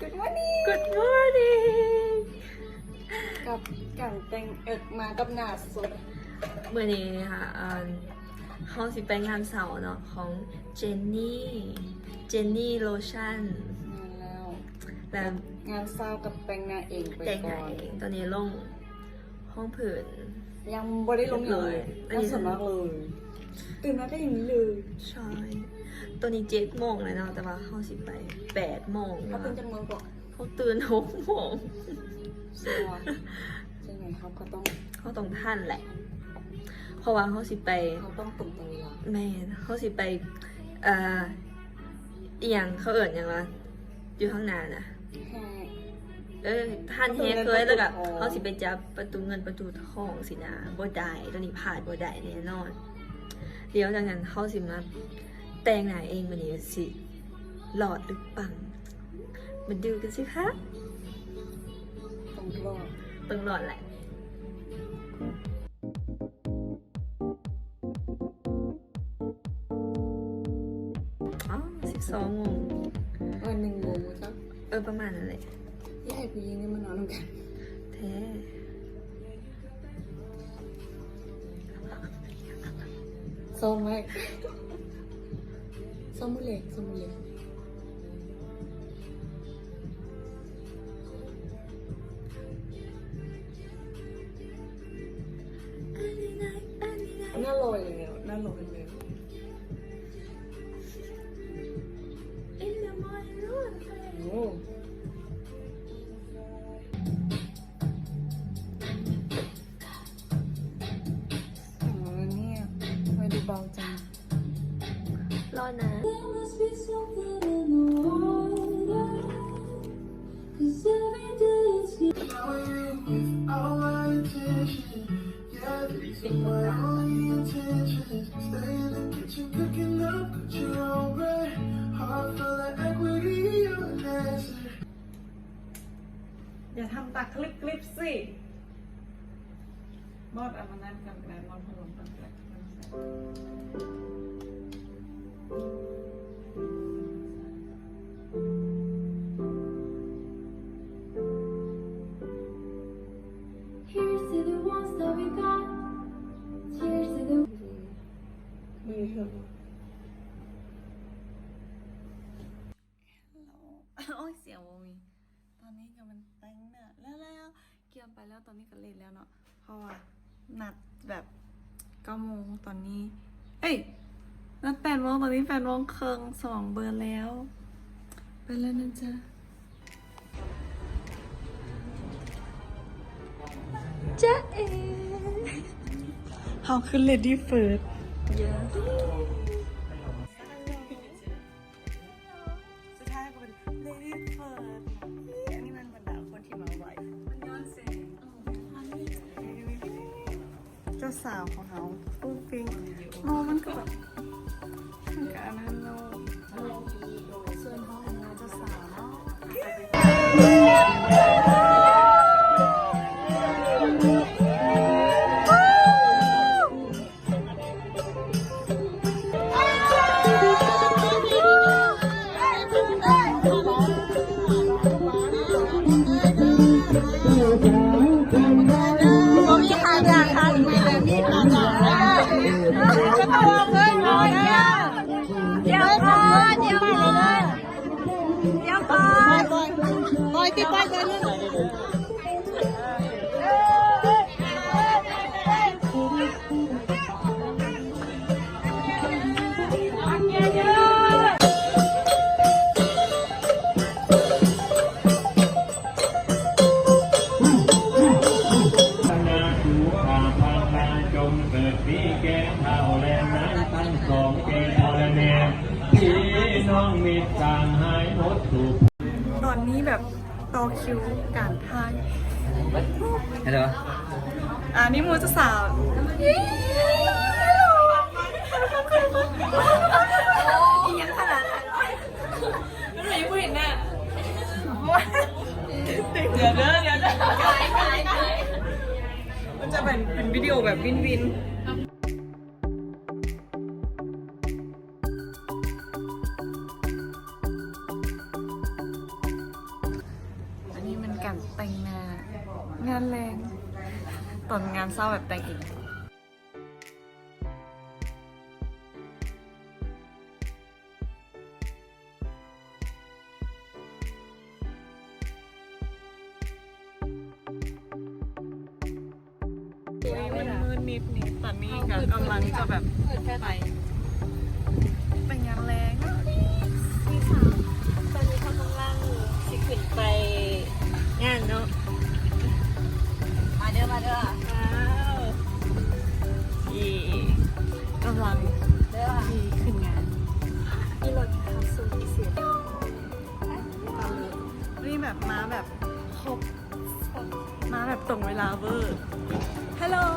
Good morning Good morning ກັບການແຕ່ງເອິກມາກັບໜ້າສົດ. ມື້ນີ້ນະຄະ ອັນ ເຮົາຊິໄປງານເຊົ້າເນາະ ຂອງເຈນນີ ເຈນນີໂລຊັນ. ແມ່ນແລ້ວ ແລ້ວງານເຊົ້າກັບແຕ່ງໜ້າເອງໄປກ່ອນ. ແຕ່ງໜ້າເອງ ຕອນນີ້ລົງ ຮອງພື້ນ ຍັງບໍ່ໄດ້ລົງຫຍັງເລີຍ ຍັງສົດມາກເລີຍ ຕື່ນມາກໍຢ່າງນີ້ເລີຍ. ໃຊ່ ຕອນນີ້ເຈັດໂມງແລ້ວເນາະ ແຕ່ວ່າເຮົາຊິໄປແປດໂມງ. ເຮົາຕື່ນຈັກໂມງເກາະ? ເຮົາຕື່ນຫົກໂມງ. ແສດງວ່າ ຈັ່ງໃດເຮົາກໍຕ້ອງ ເຮົາຕ້ອງທັນແຫຼະ ເພາະວ່າເຮົາຊິໄປ ເຮົາຕ້ອງຕົງຕໍ່ເວລາ. ແມ່ນ ເຮົາຊິໄປ ເອີ ອີ່ຫຍັງ ເຂົາເອີ້ນຫຍັງວະ ຢູ່ຂ້າງໜ້ານະ ແຮກ ເອີ ຮ້ານແຮກເຄີຍ ແລ້ວກໍເຮົາຊິໄປຈັບປະຕູເງິນປະຕູທອງຊີ້ນະ ບໍ່ໄດ້ ໂຕນີ້ພາດບໍ່ໄດ້ແນ່ນອນ. ດຽວຈັ່ງຊັ້ນເຮົາຊິມາແຕ່ງໜ້າເອງ ມື້ນີ້ຊິລອດຫຼືປັງ ມາດູກັນຊິຄະ. ຕ້ອງລອດ ຕ້ອງລອດແຫຼະ. ອໍ ສິບສອງໂມງ ເອີ ໜຶ່ງໂມງ ເອີ ປະມານນັ້ນແຫຼະ. ຢ່າໃຫ້ຜູ້ຍິງນີ້ມານອນນຳກັນແທ້. ຊ້ອມໄວ້ ຊ້ອມມື້ແລງ ຊ້ອມມື້ແລງ. ໜ້າລອຍແລ້ວ ໜ້າລອຍແລ້ວ. ໂອ້ ແຂງແລ້ວເນຍ ທຳໄມດູເບົາຈັງ? ລໍນະ. ຢ່າທຳຕາຄລິບໆຊິ. ມອດເອົາມານັ້ນກ່ອນກໍໄດ້ ມອດພັດລົມກ່ອນກໍໄດ້. Here's to the ones that we got. Cheers to the ໂອ້ຍ ສຽງບໍ່ມີ. ຕອນນີ້ກໍແມ່ນແຕ່ງໜ້າແລ້ວໆ ກຽມໄປແລ້ວ ຕອນນີ້ກໍເລດແລ້ວເນາະ ເພາະວ່ານັດແບບເກົ້າໂມງ ຕອນນີ້ ເອີຍ ນັດແປດໂມງ ຕອນນີ້ແປດໂມງເຄິ່ງ ສະໝອງເບີແລ້ວ ໄປແລ້ວນະຈ໊ະ. ຈ໊ະເອ ເຮົາຄືເລດີ້ເຟີດ. ສຸດທ້າຍກໍເປັນເລດີ້ເຟີດ. ອັນນີ້ແມ່ນບັນດາຄົນທີ່ມາໄວ ມັນຍ້ອນແສງ. ເຈົ້າສາວຂອງເຮົາປຸ້ງປິ້ງ. ເນາະ ມັນກໍແບບ ມັນກໍອັນນັ້ນເນາະ. ສ່ວນຫ້ອງເຈົ້າສາວເນາະ. ດຽວກ່ອນ ດຽວກ່ອນ ດຽວກ່ອນ ປ່ອຍຕິ ປ່ອຍເດີນ. ຕອນນີ້ແບບ ຕໍ່ຄິວການຖ່າຍ. ເຫັນບໍ່? ອັນນີ້ໝູ່ເຈົ້າສາວ. ອີ່ຫຍັງຂະໜາດນັ້ນ? ມັນບໍ່ເຫັນໜ້າ. ດຽວເດີ ດຽວເດີ. ມັນຈະເປັນ ເປັນວິດີໂອແບບວິນໆ. ຕ ແຕ່ງໜ້າ ງານແລງ ຕອນງານເຊົ້າແບບແຕ່ງເອງ. ອຸ້ຍ ມັນມືດນິດໆ ຕອນນີ້ກໍກຳລັງຈະແບບໄປ ໄປງານແລງ ຕີສາມ ຕອນນີ້ເຮົາກຳລັງຊິຂຶ້ນໄປງານເນາະ ມາເດີ ມາເດີ ວ້າວ ເຢ້ ກຳລັງຊິຂຶ້ນງານ ຂີ່ລົດຂັບສູ່ພິເສດ ນີ້ແບບມາແບບຄົບ ມາແບບຕົງເວລາເວີ ຮັລໂຫຼ.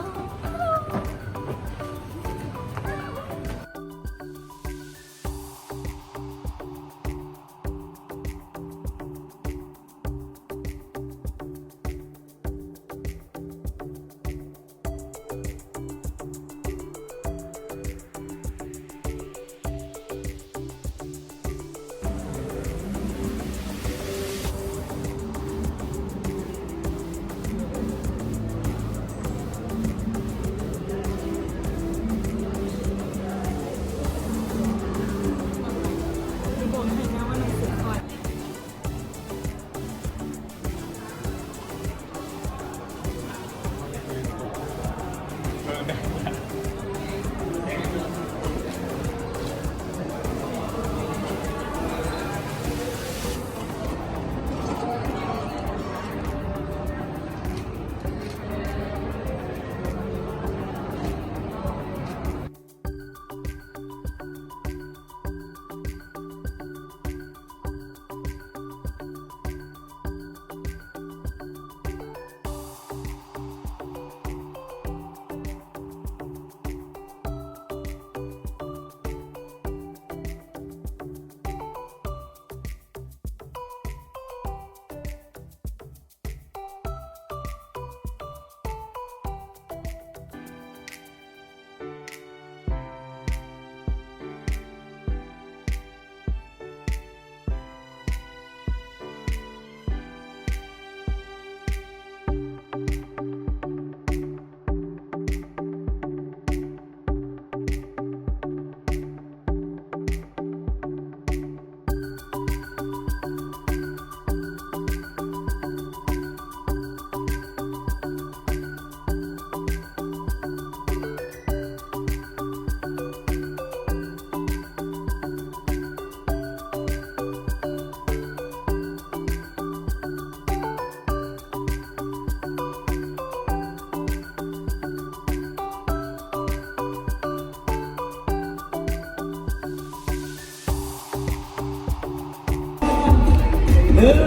ໜຶ່ງ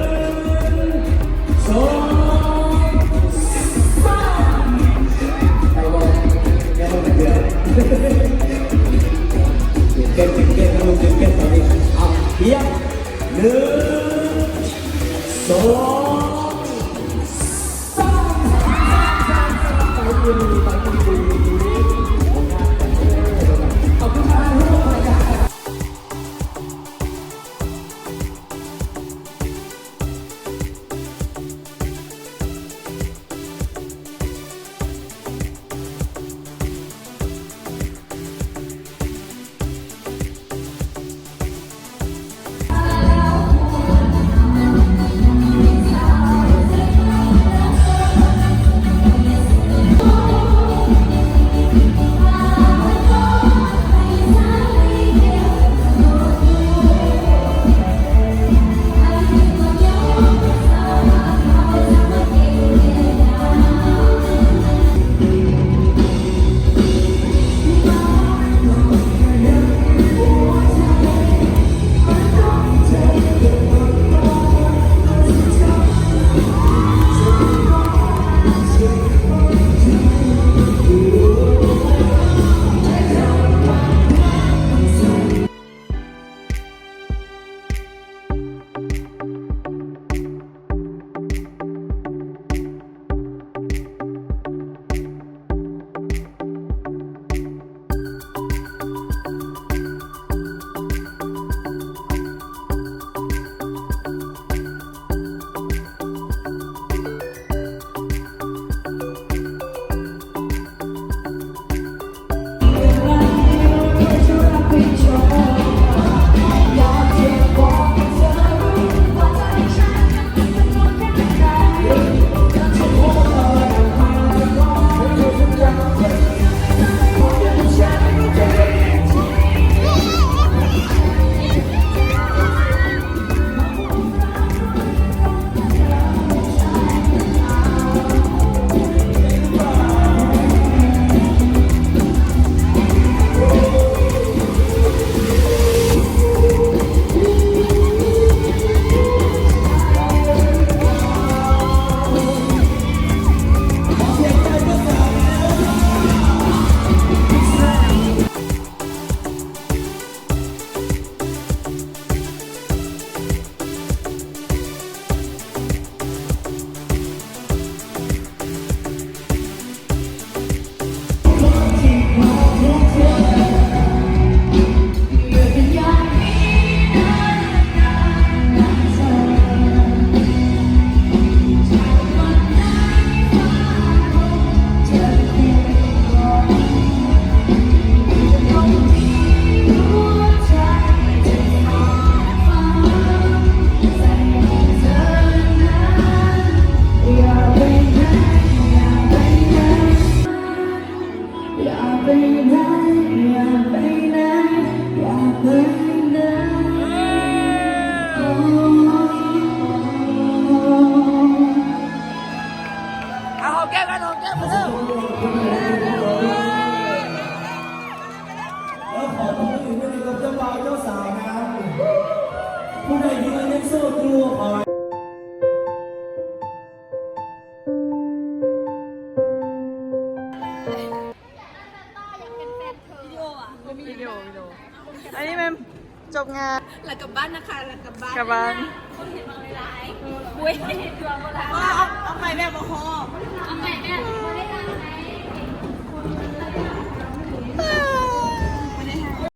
ສອງ ສາມ ຕື່ນເຕັ້ນ ຕື່ນເຕັ້ນ ຕອນນີ້ ເອົາ ຕຽມ ໜຶ່ງ ສອງ ສ ວິດີໂອ ວິດີໂອ ອັນນີ້ແມ່ນຈົບງານ แล้วกลับบ้านนะคะแล้วกลับบ้าน กลับบ้าน เว้ยเอาเอาไปแบบบ่พอเอาไปแบบ